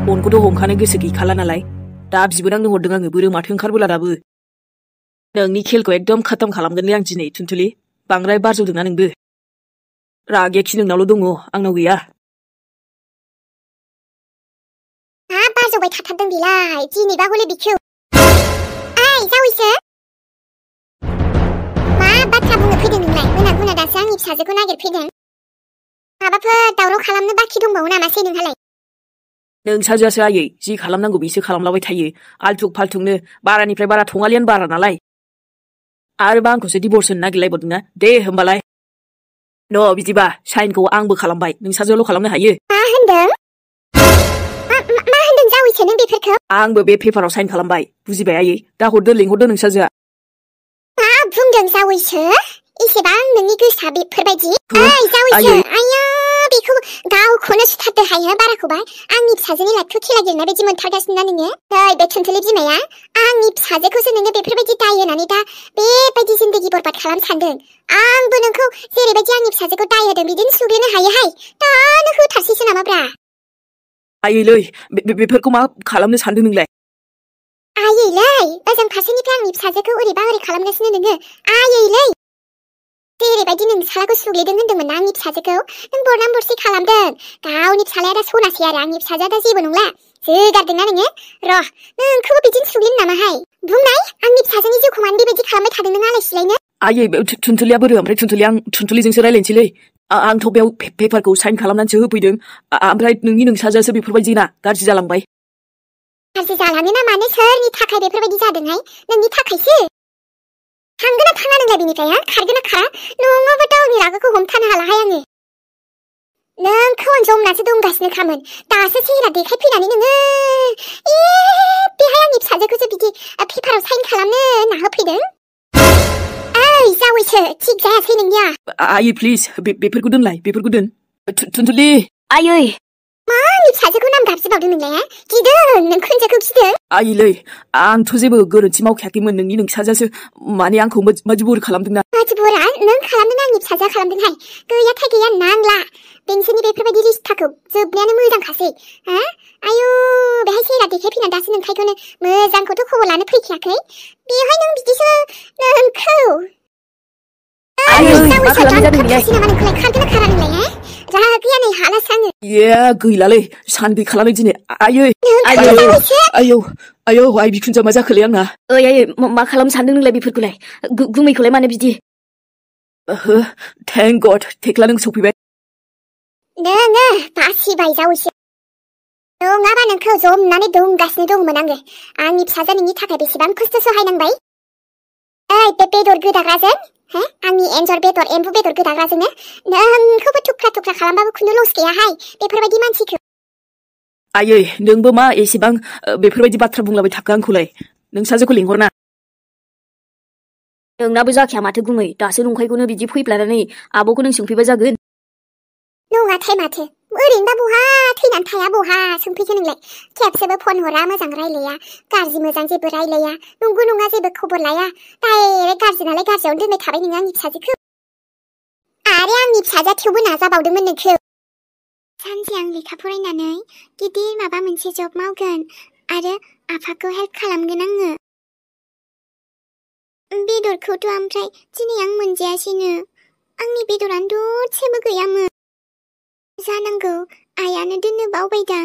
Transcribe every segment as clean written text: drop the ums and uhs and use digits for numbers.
बनखौथ' हमखानो गोसो गैखाला नालाय दा बिबोनांनो हरदों आङो बोरो माथो ओंखारबोला दाबो नोंनि खेलखौ एकदम खाथाम खालामगोनलै आं दिनै थुनथुलि बांद्राय बारजौदोंना नोंबो रागायाखि नोंनावल' दङ आंनाव गैया बारजौबाय थाथारदों बेलाय दिनैबा हले बिखौ ओइ जावैसो मा बाथ्रा बुंनो फैदों नोंलाय मोना दासो आंनि फिसाजोखौ नागिरफैदों माबाफोर दावराव खालामनो बाखि दंबावो नामासै नोंहालाय नोंसाजोआसो आयै जि खालामनांगौ बिसो खालामलाबाय थायो आलथुक फालथुकनो बारानिफ्राय बारा थङालियानो बारा नालाय आरोबा आंखौसो डिभर्स होनो नागिरलायबावदोंना दे होमबालाय न' बिदिबा साइनखौ आंबो खालामबाय नोंसाजोआल' खालामनो हायो मा होनदों मा होनदों जावैसो नों बेफोरखौ आंबो बे पेपाराव साइन खालामबाय बुजिबाय आयै दा हरदो लिंहरदो नोंसाजोआ मा बुंदों जावैसो एसेबां नोंनि गोसोआ बेफोरबायदि ओइ जावैसो आया बेखौ गावखौनो सुथारदो हायो बाराखौबा आंनि फिसाजोनि लाइफखौ खेला गेलेनाय बायदि मोनथारगासिनो ना नोङो नै बे थुनथुलि बिमाया आंनि फिसाजोखौसो नोङो बेफोरबायदि दाय होनानै दा बेबायदि जिन्दगि बरबाद खालामनो सानदों आंबो नोंखौ जेरैबायदि आंनि फिसाजोखौ दाय होदों बिदिनो सुग्रोनो हायोहाय दानो होथारसैसो नामाब्रा आयैलै बेफोरखौ मा खालामनो सानदों नोंलाय आयैलै ओजों फारसेनिफ्राय आंनि फिसाजोखौ ओरैबा ओरै खालामगासिनो नोङो आयैलै जेरैबायदि नों फिसालाखौ सुग्लेदों होनदोंमोन ना आंनि फिसाजोखौ नों बरनाम बरसि खालामदों गावनि फिसालाया दा सनासै आरो आंनि फिसाजोआ दा जेबो नंला जोगारदोंना नोङो र' नोंखौबो बिदिनो सुग्लेनो नामाहाय बुंनाय आंनि फिसाजोनि जिउखौ मानो बेबायदि खालामबाय थादों नों आलाय सिलायनो आयै थुनथुलिया बोरो ओमफ्राय थुनथुलिया आं थुनथुलिजोंसो रायलायनोसैलै आंथ' बेयाव पेपारखौ साइन खालामनानैसो होफैदों ओमफ्राय नोंनि नोंसाजोआसो बेफोरबायदि ना गाज्रि जालांबाय गाज्रि जालाङो ना मानो सोरनि थाखाय बेफोरबायदि जादोंहाय नोंनि थाखायसो थांगोन ना थाङा नोंलाय बेनिफ्राय खारगोन ना खारा नङाबा गावनि रागाखौ हमथानो हालाहाय आङो नोंखौ आं जमनासो दंगासिनोखामोन दासो सेहेरा देखायफैनानै नोङो बेहाय आंनि फिसाजोखौसो बिदि पेपाराव साइन खालामनो होनना होफैदों ओइ जावैसो थिग जायासै नोंनिया आयै प्लिज बेफोरखौ दोनलाय बेफोरखौ दोन थुनथुलि आयै मा आंनि फिसाजोखौ नाम गाबज्रिबावदों नोंलाय गिदों नों खोनजोखौ गिदों आयैलै आंथ' जेबो गोरोन्थि मावखायाखैमोन नोंनि नोंसाजोआसो माने आंखौ मजबुर खालामदोंना मजबुरा नों खालामदों आंनि फिसाजोआ खालामदोंहाय गैयाथाय गैया नांला बेनोसोरनि बेफोरबायदि रिस्ताखौ जोबनायानो मोजांखासै आयु बेहाय सेहेरा देखायफैना दासो नोंखायखौनो मोजांखौथ' खबर लानो फैखायाखै बेवहाय नों बिदिसो नोंखौ मा खालामनाय जादों नोंलाय नामा नोंखौलाय खारगोन ना खारा नोंलाय रागाया नै हालासो आङो गैलालै सान गैखालालै दिनै आयै आयौ आइ बिखुनजोआ मा जाखोलै आंना ओइ आयै मा खालामनो सानदों नोंलाय बेफोरखौलाय गुमैखौलाय मानो बिदि थेंक गड थेख्ला नों सफैबाय नोङो बासिबाय जावैसो नङाबा नोंखौ जमनानै दंगासिनो दंमोन आङो आंनि फिसाजो नोंनि थाखाय बेसेबां खस्थ' सहायनांबाय ओइ बे बेदर गोदाग्राजों आंनि एन्जर बेदर एम्बु बेदर गोदाग्राजोंनो नोंखौबो थुख्रा थुख्रा खालामबाबो खुनु लस गैयाहाय बेफोरबायदि मानसिखौ आयै नोंबो मा एसेबां बेफोरबायदि बाथ्रा बुंलाबाय थाखो आंखौलाय नोंसाजोखौ लिंहरना नोंनाबो जाखाया माथो गुमै दासो नंखायखौनो बिदि फैफ्लानानै आब'खौ नों सोंफैबा जागोन नङाथाय माथो ओरैनोबा बहा थैनानै थाया बहा सोंफैखो नोंलाय खेबसेबो फन हरा मोजां रायलाया गाज्रि मोजां जेबो रायलाया नंगौ नङा जेबो खबर लाया डाइरेक्ट गाज्रि नालाय गाज्रियावनो दोनबाय थाबाय नोङो आंनि फिसाजोखौ आरो आंनि फिसाजोआ थेवबो नाजाबावदोंमोन नोंखौ सानसे आं लेखा फरायनानै गिदिर माबा मोनसे जब मावगोन आरो आफाखौ हेल्प खालामगोन आङो बेदरखौथ' ओमफ्राय दिनै आं मोनजायासैनो आंनि बेदरानो दरसेबो गैयामोन जानांगौ आइयानो दोननो बावबायदां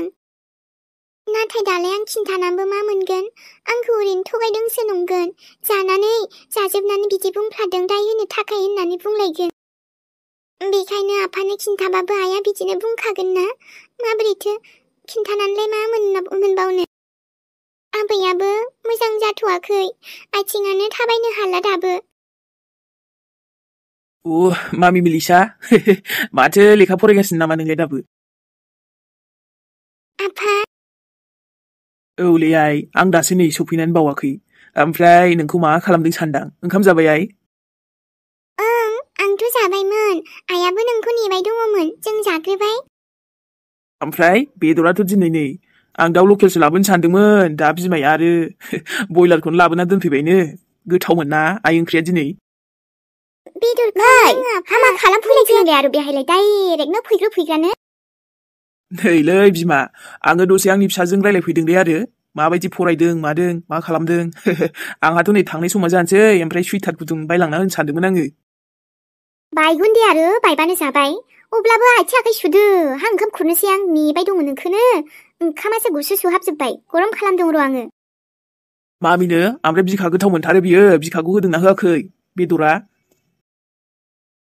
नाथाय दालाय आं खिन्थानानैबो मा मोनगोन आंखौ ओरैनो थगायदोंसो नंगोन जाजोबनानै बिदि बुंफ्लादों दाय होनो थाखाय होननानै बुंलायगोन बेखायनो आफानो खिन्थाबाबो आइया बिदिनो बुंखागोन ना माबोरैथो खिन्थानानैलाय मा मोनबावनो आबैयाबो मोजां जाथ'वाखै आथिङानो थाबायनो हाला दाबो मामि मिलिसा माथो लेखा फरायगासिनो नामा नोंलाय दाबो आफा औलै आइ आं दासो नै सफैनानै बावाखै ओमफ्राय नोंखौ मा खालामदों सानदां ओंखाम जाबाय आइ आंथ' जाबायमोन आइयाबो नोंखौ नेबाय दङमोन जों जाग्रोबाय ओमफ्राय बेदराथ' दिनै नै आं दाउ लकेलसो लाबोनो सानदोंमोन दा बिमाया आरो बयलारखौनो लाबोना दोनफैबायनो गोथावमोन ना आइ ओंख्रिया दिनै बेदरखौ हामा खालामफैलायसै आरो बेहायलाय डाइरेक्टनो फैग्रानो नैलै बिमा, आङो दसे आंनि फिसाजों रायलायफैदों दे आरो। माबायदि फरायदों मादों मा खालामदों। आंहाथ' नै थांनाय समा जानोसै, ओमफ्राय सुइटार गुदुं बायलांना होनो सानदोंमोन आङो। बायगोन दे आरो बायबानो जाबाय। अब्लाबो आथिं आखाइ सुदो। आं ओंखाम खुरनोसै, आं नेबाय दङ नोंखौनो। ओंखामासो गुसु सुहाबजोब्बाय, गरम खालामदों र' आङो। मामिनो ओमफ्राय बिखा गोथाव मोनथारो बियो, बिखाखौ होदोंना होआखै बेदरा?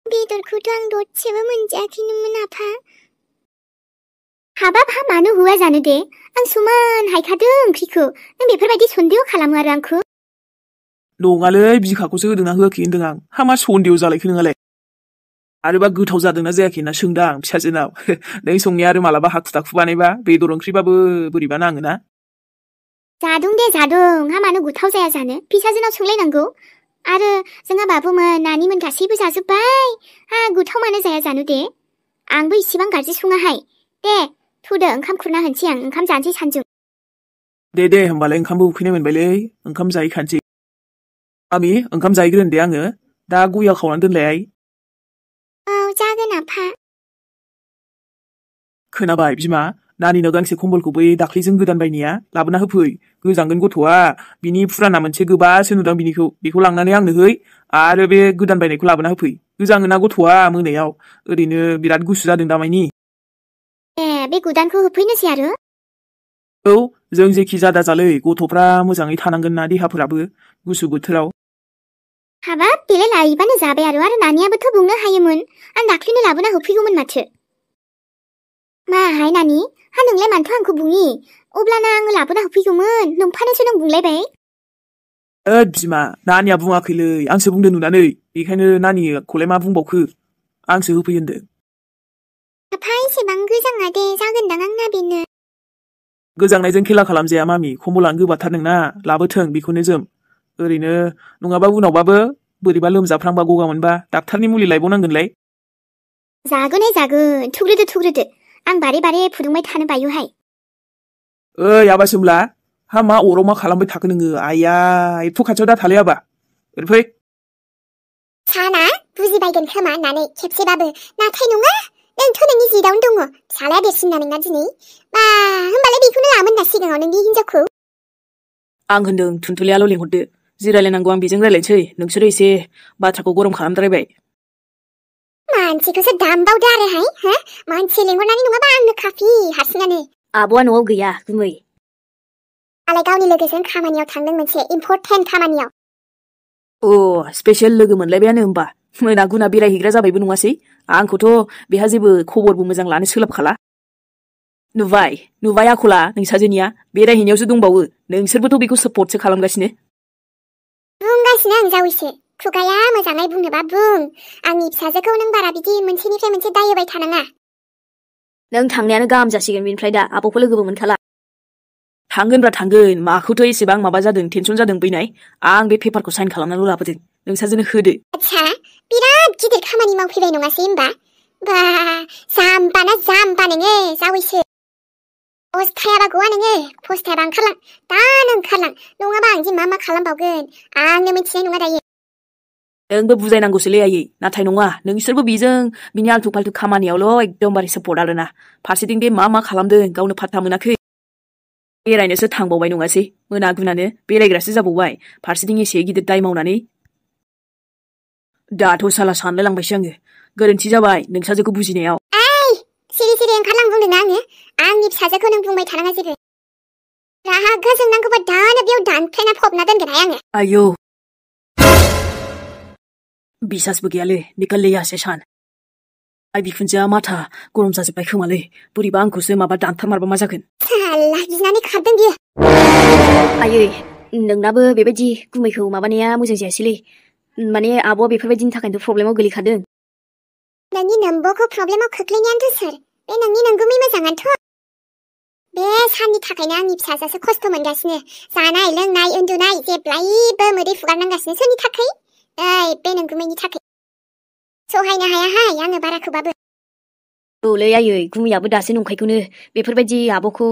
बेदरखौथ' आं दसेबो मोनजायाखैनोमोन आफा। हाबाब हा मानो हुआ जानो दे, आं समान हायखादों ओंख्रिखौ। नों बेफोरबायदि सन्देह खालामो आरो आंखौ। नङालै, बिखाखौसो होदोंना होआखै होनदों आं। हा मा सन्देह जालायखो नोंहालाय? आरोबा गोथाव जादोंना जायाखै होनना सोंदां फिसाजोनाव। नों संनाया आरो मालाबा हाखु दाखु बानायबा बेदर ओंख्रिबाबो बोरैबा नाङोना। जादों दे जादों, हा मानो गोथाव जाया जानो, फिसाजोनाव सोंलायनांगौ। आरो जोंहा बाबुमोन नानिमोन गासैबो जाजोब्बाय। हा गोथाव मानो जाया जानो दे, आंबो इसेबां गाज्रि सङाहाय। दे थुदो, ओंखाम खुरना होनसै आं, ओंखाम जानोसै सानजों। दे होमबालाय ओंखामबो उखैनाय मोनबायलै, ओंखाम जाहैखानोसै। मामि, ओंखाम जाहैग्रोन दे आङो, दा गया खावनानै दोनलाय आइ। औ जागोन आफा। खोनाबाय बिमा, नानिनो गांसे कम्बलखौ बै दाख्लैजों गोदान बायनाया लाबोना होफै। गोजांगोन गथ'आ, बिनि फुराना मोनसे गोबासो नुदां बिनिखौ, बेखौ लांनानै आंनो है। आरो बे गोदान बायनायखौ लाबोना होफै। गोजाङोना गथ'आ मोनायाव, ओरैनो बिराद गुसु जादों दामानि। बे गोदानखौ होफैनोसै आरो? औ, जों जेखि जादाजालै गथ'फ्रा मोजाङै थानांगोन ना देहाफोराबो गुसु बोथोराव। हाबाब बेलाय लायोबानो जाबाय आरो नानियाबोथ' बुंनो हायोमोन, आं दाख्लैनो लाबोना होफैगौमोन माथो। माहाय नानि, हा नोंलाय मानोथो आंखौ बुङि? अब्लाना आङो लाबोना होफैगौमोन, नोंफानोसो नों बुंलायबाय। ओद बिमा, नानिया बुङाखैलै, आंसो बुंदों नुनानै। बेखायनो नानिखौलाय मा बुंबावखो, आंसो होफै होनदों। आफा एसेबां गोजाङा दे, जागोनदां आंना बेनो। गोजांनायजों खेला खालामजाया मामि, कम्बलानो गोबाथार नोंना, लाबोथों बेखौनो जोम। ओरैनो नङाबा उनावबाबो बोरैबा लोमजाफ्रांबा गगा मोनबा डाक्टारनि मुलि लायबावनांगोनलाय। जागोनहाय जागोन, थुग्रोदो, आं बारे बारे फुदुंबाय थानो बायोहाय। ओइ आबा सोमला, हा मा अराव मा खालामबाय थाखो नोङो? आइया, एथ' खाथियाव दा थालै आबा, ओरै फै। साना बुजिबायगोन खोमा होननानै खेबसेबाबो, नाथाय नङा, नोंथ' नोंनि जिदावनो दङ। फिसालाया देरसिन ना नोंना दिनै। मा होमबालाय बेखौनो लामोन ना सिगाङाव नोंनि हिनजावखौ। आं होनदों थुनथुलियाल' लेंहरदो, जि रायलायनांगौ आं बेजों रायलायनोसै, नोंसोरो एसे बाथ्राखौ गरम खालामद्रायबाय। मानसिखौसो दामबावदो आरोहाय, हो? मानसि लेंहरनानै नङाबा आंनो खाफि हारसिङानो। आब'आ न'आव गैया गुमै। आलाय गावनि लोगोजों खामानियाव थांदों, मोनसे इम्परटेन्ट खामानियाव। स्पेशल लोगो मोनलायबायानो होमबा। मोना गुना बेरायहैग्रा जाबायबो नङासै। आंखौथ' बेहा जेबो खबरबो मोजां लानो सोलाबखाला। नुबाय आखला नोंसाजोनिया, बेरायहैनायावसो दंबावो। नोंसोरबोथ' बेखौ सापर्टसो खालामगासिनो। बुंगासिनो आं जावैसो, खुगाया मोजाङै बुंनोबा बुं। आंनि फिसाजोखौ नों बारा बिदि मोनसेनिफ्राय मोनसे दायोबाय थानाङा। नों थांनायानो गाहाम जासिगोन बेनिफ्राय दा, आब'खौ लोगोबो मोनखाला। थांगोनब्रा थांगोन, माखौथ' एसेबां माबा जादों, टेनसन जादों बैनाय। आं बे पेपारखौ साइन खालामनानैल' लाबोदों, नोंसाजोनो होदो। आच्छा, बिराद गिदिर खामानि मावफैबाय नङासै होमबा? बा जाम्बा नोङो जावैसो। फस्थायाबा गवा नोङो, फस्थायाबा ओंखारलां, दानो ओंखारलां, नङाबा आं जे मा खालामबावगोन, आंनो मिथिनाय नङा दायो। नोंबो बुजायनांगौसोलै आयै, नाथाय नङा, नोंसोरबो बेजों बिनि आल्थु फाल्थु खामानियावल' एकदमबारे सापर्ट आरोना। फारसेथिं दे मा खालामदों गावनो फात्ता मोनाखै। बेरायनोसो थांबावबाय नङासै, मोना गुनानो बेरायग्रासो जाबावबाय, फारसेथिं एसे गिदिर दाय मावनानै। दाथ' साला सानलाय लांबायसो आङो, गोरोन्थि जाबाय नोंसाजोखौ बुजिनायाव। सिरि ओंखारलां बुंदोंना आङो, आंनि फिसाजोखौ नों बुंबाय थानाङा जेबो। रागा जोंनांगौबा दानो बेयाव दानख्लायना फबना दोनगोनहाय आङो। आयौ, बिसासबो गैयालै, निकल लिया से सान। आइ बिखुनजोआ माथा गरम जाजोब्बाय खोमालै, बोरैबा आंखौसो माबा दानथारमारबा मा जागोन। साला गिनानै खारदों बियो। आयै, नोंनाबो बेबायदि गुमैखौ माबानाया मोजां जायासैलै। माने आब'आ बेफोरबायदिनि थाखायनोथ' प्रब्लेमाव गोलैखादों। नोंनि नोम्ब'खौ प्रब्लेमाव खोख्लैनायानोथ' सोर? बे नोंनि नोंगुमै मोजाङानोथ'। बे साननि थाखायनो आंनि फिसाजोआसो खस्थ' मोनगासिनो। जानाय लोंनाय उन्दुनाय जेब्लायबो मोदै फुगारनांगासिनो, सोरनि थाखाय? बे नोंगुमैनि थाखाय। सहायनो हायाहाय आङो बाराखौबाबो। औलै आयै, गुमैयाबो दासो नंखायखौनो बेफोरबायदि आब'खौ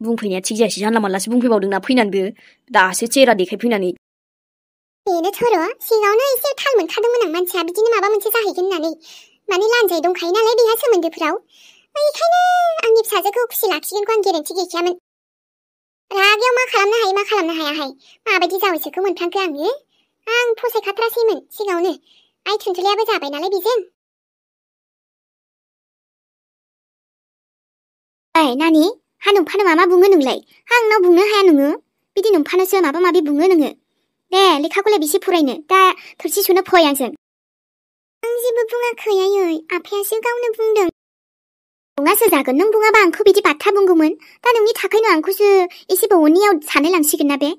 बुंफैनाया थिग जायासै, जानला मानलासो बुंफैबावदोंना फैनानैबो, दासो चेहरा देखायफैनानै। बेनोथ' र', सिगाङावनो एसे थाल मोनखादोंमोन आं, मानसिया बिदिनो माबा मोनसे जाहैगोन होननानै। माने लान्जाय दंखायो नालाय बेहा सोमोन्दोफोराव। बेखायनो आंनि फिसाजोखौ खुसि लाखिगोनखौ आं गेरेन्टि गैखायामोन। रागायाव मा खालामनो हायो मा खालामनो हायाहाय माबायदि जावैसोखौ मोनफ्लांखो आङो। आं फसायखाथारासैमोन सिगाङावनो। आइ थुनथुलियाबो जाबाय नालाय बेजों। ओइ नानि, हा नोंफानो मा बुङो नोंलाय? आंनाव बुंनो हाया नोङो। बिदि नोंफानोसो माबा माबि बुङो नोङो। दे लेखाखौलाय बेसे फरायनो, दा थोरसि सुनो फै आंजों। आं जेबो बुङाखै आयै, आफायासो गावनो बुंदों। बुङासो जागोन, नों बुङाबा आंखौ बिदि बाथ्रा बुंगौमोन। दा नोंनि थाखायनो आंखौसो एसे बावनियाव सानलाय लांसिगोन ना बे।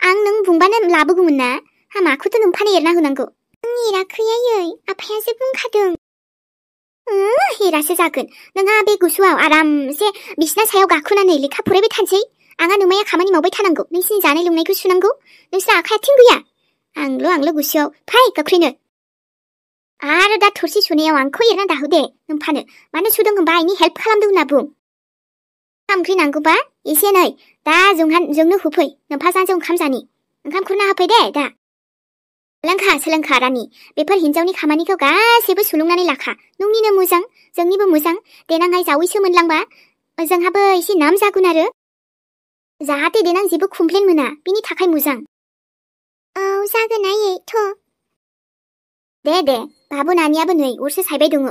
आं नों बुंबानो लाबोगौमोन ना। हा माखौथो नोंफानो एरना होनांगौ। आं एराखै आयै, आफायासो बुंखादों। हेरासो जागोन। नोंहा बे गुसुआव आरामसे बिसिना सायाव गाखोनानै लेखा फरायबाय थानोसै। आंहा नोमाया खामानि मावबाय थानांगौ, नोंसिनि जानाय लोंनायखौ सुनांगौ। नोंस्रा आखाइ आथिं गैया। आंल' गुसुआव फै गाख्रिनो। आरो दा थोरसि सुनायाव आंखौ एरना दाहो दे नोंफानो। मानो सुदों होनबा आइनि हेल्प खालामदों होनना बुं। ओंख्रि नांगौबा एसे नै दा जोंनो होफै। नोंफा सानजों ओंखाम जानि। ओंखाम खुरना होफै दे दा। सोलोंखा रानि। बेफोर हिन्जावनि खामानिखौ गासैबो सुलुंनानै लाखा। नोंनिनो मोजां, जोंनिबो मोजां। देनांहाय जावैसो मोनलांबा जोंहाबो एसे नाम जागोन आरो। जाहाथे देनां जेबो कमप्लेन मोना, बिनि थाखाय मोजां। औ जागोन आयै थ'। दे बाबु नानियाबो नै अरसो सायबाय दङ।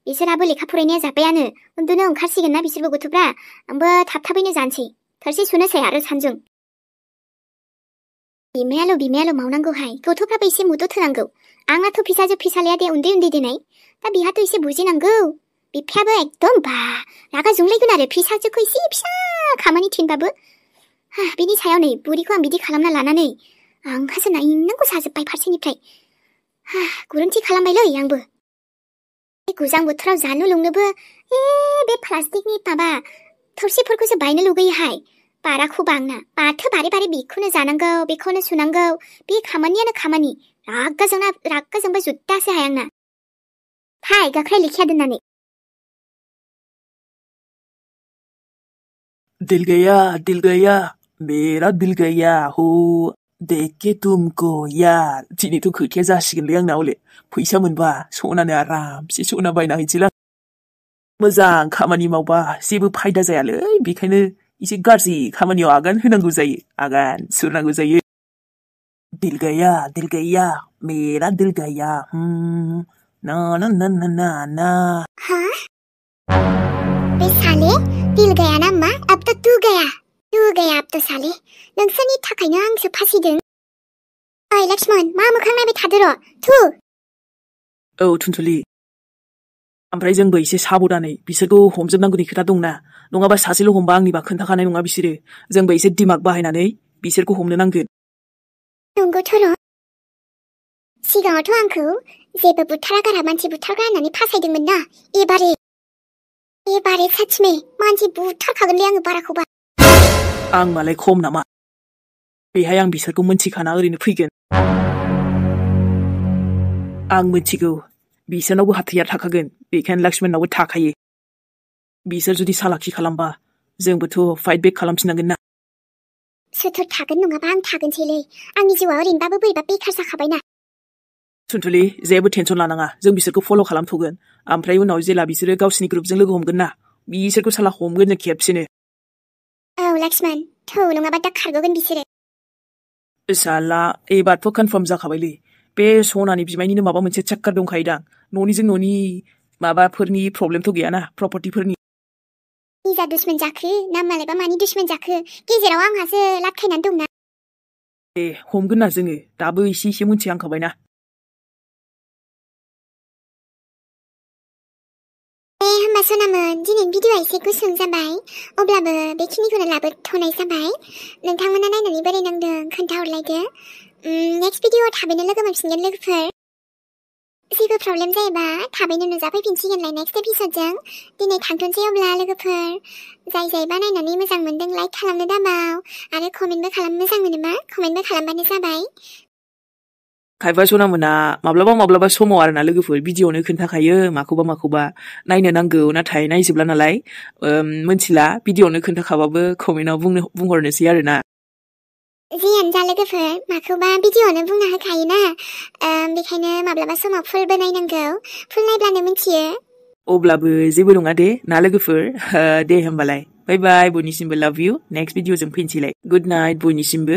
बिसोराबो लेखा फरायनाया जाबायानो, उन्दुनो ओंखारसिगोन ना बिसोरबो गथ'फ्रा। आंबो थाबैनो जानोसै। थोरसि सुनोसै आरो सानजों। बिमायाल' मावनांगौहाय, गथ'फ्राबो एसे मदद होनांगौ। आंनाथ' फिसालाया दे उन्दै देनाय। दा बिहाथ' एसे बुजिनांगौ। बिफायाबो एकदम रागा जोंलायगोन आरो फिसाजोखौ एसे फिसा खामानि थिनबाबो। बिनि सायाव नै बुरिखौ आं बिदि खालामना लानानै आंहासो नायनांगौ जाजोब्बाय फारसेनिफ्राय। गोरोन्थि खालामबायलै आंबो। बे गोजां बोथोराव जानो लोंनोबो बे प्लास्टिकनि माबा थोरसिफोरखौसो बायनो लुगैयोहाय। बाराखौबा आंना माथो बारे बेखौनो जानांगौ, बेखौनो सुनांगौ। बे खामानियानो खामानि। रागा जोंबा जुदासो हाय आंना। फै गाख्राय लेखाया दोननानै। दिल गया मेरा दिल गया हो देख के तुमको यार। दिनैथ' खोथाया जासिगोनलै आंना हले। फैसा मोनबा सनानो आरामसे सना बायना हैनोसैलां। मोजां खामानि मावबा जेबो फायदा जायालै, बेखायनो एसे गाज्रि खामानियाव आगान होनांगौ जायो, आगान सुरनांगौ जायो। दिल गया मेरा दिल गया ना ना ना ना ना ना। बे साले दिल गया ना मा? अब तो तू गया अब तो साले। नोंसोरनि थाखायनो आंसो फासिदों। ओइ लक्ष्मण, मा मोखां नायबाय थादो र'। थु। औ थुनथुलि, ओमफ्राय जोंबो एसे साबधानै बिसोरखौ हमजोबनांगौनि खोथा दंना। नङाबा सासेल' हमबा आंनिबा खोन्थाखानाय नङा बिसोरो। जोंबो एसे दिमाग बाहायनानै बिसोरखौ हमनो नांगोन। नंगौथ' र'। सिगाङावथ' आंखौ जेबो बुथारा गारा मानसि बुथारग्रा होननानै फासायदोंमोन ना। एबारे सचमे मानसि बुथारखागोनलै आङो बाराखौबा। आं मालाय खम नामा? बेहाय आं बिसोरखौ मोनथिखाना ओरैनो फैगोन। आं मिथिगौ बिसोरनावबो हाथियार थाखागोन, बेखायनो लक्ष्मणनावबो थाखायो। बिसोर जुदि सालाखि खालामबा जोंबोथ' फाइट बेक खालामफिननांगोन ना। सोर थागोन नङाबा आं थागोनसैलै। आंनि जिउआ ओरैनोबाबो बोरैबा बेखार जाखाबायना। थुनथुलि, जेबो टेनसन लानाङा, जों बिसोरखौ फल' खालामथ'गोन। ओमफ्राय उनाव जेला बिसोरो गावसिनि ग्रुपजों लोगो हमगोन ना, बिसोरखौ साला हमगोन जों खेबसेनो। औ लक्ष्मण, थौ नङाबा दा खारग'गोन बिसोरो। साला एबारथ' कनफार्म जाखाबायलै। बे सनानि बिमायनिनो माबा मोनसे चक्कर दंखायोदां। न'निजों न'नि माबाफोरनि प्रब्लेमथ' गैयाना, प्रपार्टिफोरनि। निजा दुश्मन जाखो ना मालायबा मानि दुश्मन जाखो? गेजेराव आंहासो लाटखायनानै दंना। दे हमगोन ना जोङो, दाबो एसे मोनथिहांखाबायना। होमबा सनामोन, दिनैनि भिडिअ'आ एसे गुसुं जाबाय। अब्लाबो बेखिनिखौनो लाबोथ'नाय जाबाय। नोंथांमोना नायनानै बोरै नांदों खोन्थाहरलायदो। नेक्स्ट भिडिअ'आव थाबैनो लोगो मोनफिनगोन लोगोफोर। जेबो प्रब्लेम जायोबा थाबैनो नुजाफैफिनसिगोनलाय नेक्स्ट एपिसडजों। दिनै थांथ'नोसै अब्ला लोगोफोर। जायबा नायनानै मोजां मोनदों लाइक खालामनो दाबाव। आरो कमेन्टबो खालामनो मोजां मोनोबा कमेन्टबो खालामबानो जाबाय। खायफा सनामोना माब्लाबा समाव आरोना लोगोफोर भिडिअ'नो खोन्थाखायो माखौबा नायनो नांगौ, नाथाय नायजोबला नालाय मोनथिला। भिडिअ'नो खोन्थाखाबाबो कमेन्टआव बुंहरनोसै आरोना। जियानो जा लोगोफोर, माखौबा भिडिअ'नो बुंना होखायोना। बेखायनो माब्लाबा समाव फुलबो नायनांगौ। फुल नायब्लानो मिथियो। अब्लाबो जेबो नङा दे ना लोगोफोर दे होमबालाय बाय बाय बयनिसिमबो लाभ इउ नेक्स्ट भिडिअ जों फैनोसैलाय गुड नाइट बयनिसिमबो